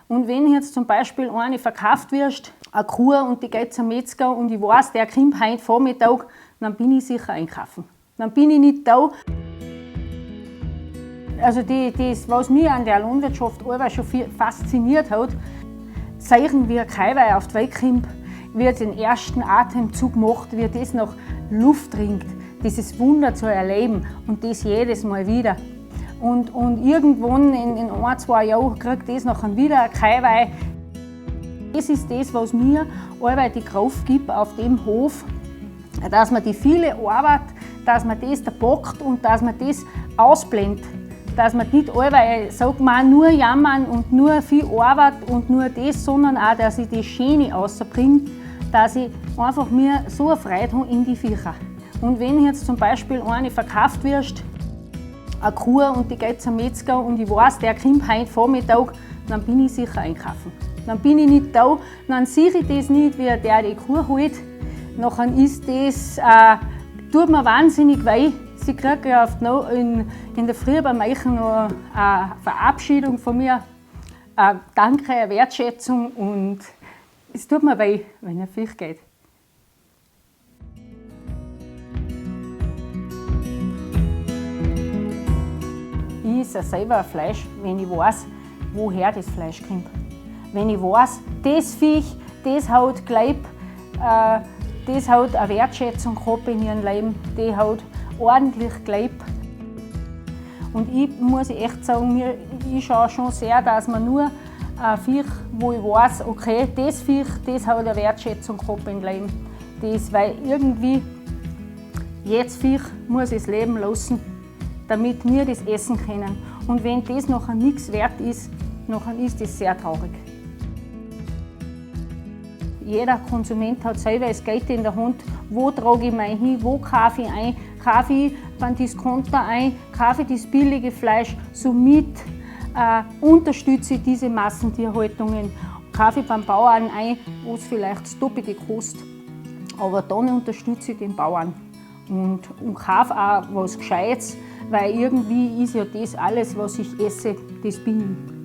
Und wenn jetzt zum Beispiel eine verkauft wirst, eine Kuh und die geht zum Metzger und ich weiß, der kommt heute Vormittag, dann bin ich sicher einkaufen. Dann bin ich nicht da. Also das, was mich an der Landwirtschaft allweil schon fasziniert hat, sehen, wie ein Kaiwein auf die Welt kommt, wie er den ersten Atemzug macht, wie das nach Luft ringt, dieses Wunder zu erleben und das jedes Mal wieder. Und irgendwann in ein, zwei Jahren kriegt das nachher wieder ein Kaiwein. Das ist das, was mir allweil die Kraft gibt auf dem Hof, dass man die viele Arbeit, dass man das da packt und dass man das ausblendet. Dass man nicht allweil sagt, man nur jammern und nur viel Arbeit und nur das, sondern auch, dass ich das Schöne rausbringe, dass ich einfach mir so eine Freude habe in die Viecher. Und wenn jetzt zum Beispiel eine verkauft wirst, eine Kuh und die geht zum Metzger und ich weiß, der kommt heute Vormittag, dann bin ich sicher einkaufen. Dann bin ich nicht da, dann sehe ich das nicht, wie der die Kuh holt. Nachher ist das, tut mir wahnsinnig weh. Sie kriegt ja oft noch in der Früh beim Eichen noch eine Verabschiedung von mir, eine Danke, eine Wertschätzung und es tut mir weh, wenn er Viech geht. Ich esse selber Fleisch, wenn ich weiß, woher das Fleisch kommt. Wenn ich weiß, das Viech, das hat gelebt, das hat eine Wertschätzung gehabt in ihrem Leben, die hat ordentlich gelebt. Und ich muss echt sagen, ich schaue schon sehr, dass man nur ein Viech, wo ich weiß, okay, das Viech, das hat eine Wertschätzung gehabt im Leben. Das, weil irgendwie, jedes Viech muss es leben lassen, damit wir das essen können. Und wenn das nachher nichts wert ist, nachher ist das sehr traurig. Jeder Konsument hat selber das Geld in der Hand, wo trage ich mein hin, wo kaufe ich ein, kaufe ich beim Discounter ein, kaufe ich das billige Fleisch, somit unterstütze ich diese Massentierhaltungen, kaufe ich beim Bauern ein, wo es vielleicht das Doppelte kostet, aber dann unterstütze ich den Bauern und kaufe auch was Gescheites, weil irgendwie ist ja das alles, was ich esse, das bin ich.